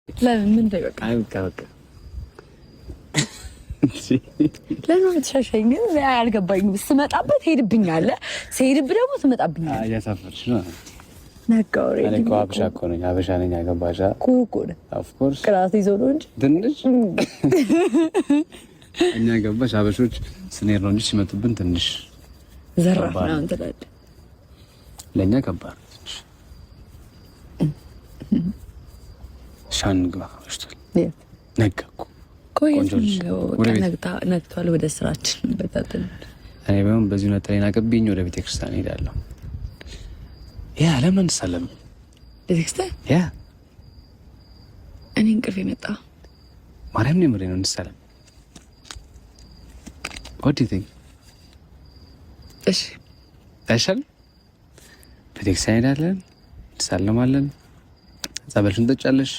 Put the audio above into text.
ለምን ምን በቃ አይ በቃ በቃ። ለምን የምትሸሸኝ ግን አልገባኝም። ስመጣበት ሄድብኛለህ፣ ስሄድብህ ደግሞ ትመጣብኛለህ። እያሳፈርሽ ነው። ነጋው። እኔ እኮ ሀበሻ እኮ ነኝ፣ ሀበሻ ነኝ። አገባሻ? እኮ ነህ። Of course. ቅራት ይዞ ነው እንጂ። ትንሽ እኛ ገባሽ፣ ሀበሾች ስንሄድ ነው እንጂ ሲመጡብን ትንሽ ዘራፍ ምናምን ትላለህ። ለእኛ ከባድ ነው ትንሽ። ሻን ግባ፣ መሽቷል። ነጋ እኮ። ቆይ፣ ነግቷል። ወደ ስራችን በታተን። እኔ ቢሆን በዚሁ ነጠላዬን አቀብኝ ወደ ቤተ ክርስቲያን እሄዳለሁ። Yeah፣ ለምን አንሳለም? ቤተክርስቲያን? Yeah. እኔ እንቅልፍ የመጣ። ማርያም ነው፣ የምሬን ነው። እንሳለም። What do you think? እሺ። አይሻልም? ቤተክርስቲያን ሄዳለን፣ እንሳለማለን፣ ጸበልሽን ትጠጫለሽ።